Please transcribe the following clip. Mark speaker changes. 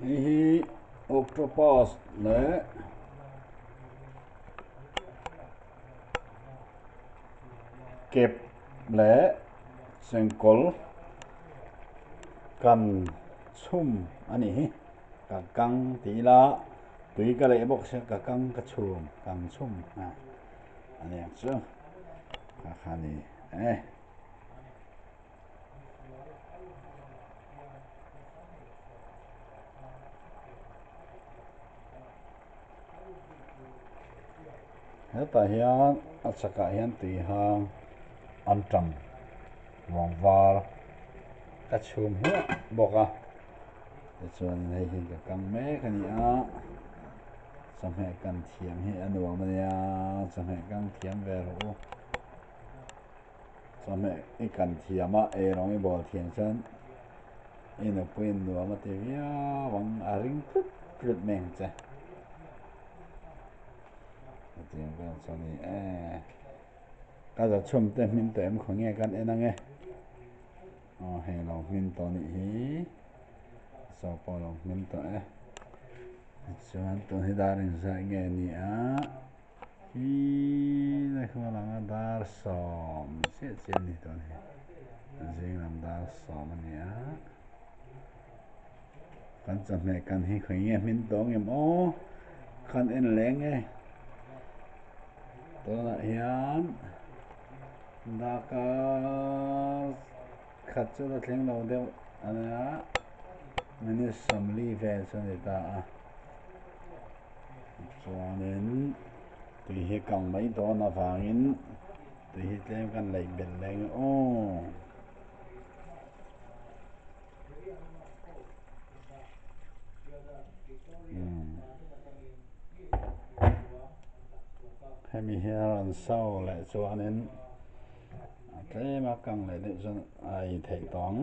Speaker 1: Hei hi octopus leh kep leh chengkawl kan chhum a nih hi ka kang ti ila tui ka leh bawk sia ka kang ka chhum kang chhum a aniang chu kha kha a ni e. Hetah hian a chhakah hian tui hang anṭam ruang var ka chhum hmiah bawk a tichuanin hei hi ka kang mek a ni a chawhmeh kan thiam hi a nuam a nia chawhmeh kang thiam ve rawh u. Chawhmeh i kan thiam a, ei rawng i bawl thiam chuan i nupuiin nuam a ti viau ang, a ring tlut tlut mai ang che. Hetiang vel chu a ni e. Ka za chhum te hmin tawh em khaw nge kan en ang e. Aw hei lo hmin tawh a nih hi, saw pawh lo hmin tawh e. Tichuan tun hi dar inzah nge a ni a. Hi lai kha langa dar sawm chiah chiah a ni tawh a ni zing lam dar sawm a ni a kan chawhmeh kan hi khawi nge hmin tawh ngem aw khan en leng e tunah hian darkar khat chu la thleng lo deuh a nia minute sawmli vel chu a ni ta a. Chuanin tui hi kang mai dawn avangin tui hi tlem kan leih belh leh ang aw. Hemi hi a rawn so leh chuanin a tlema kang leh deuh chuan a ei theih tawh ang.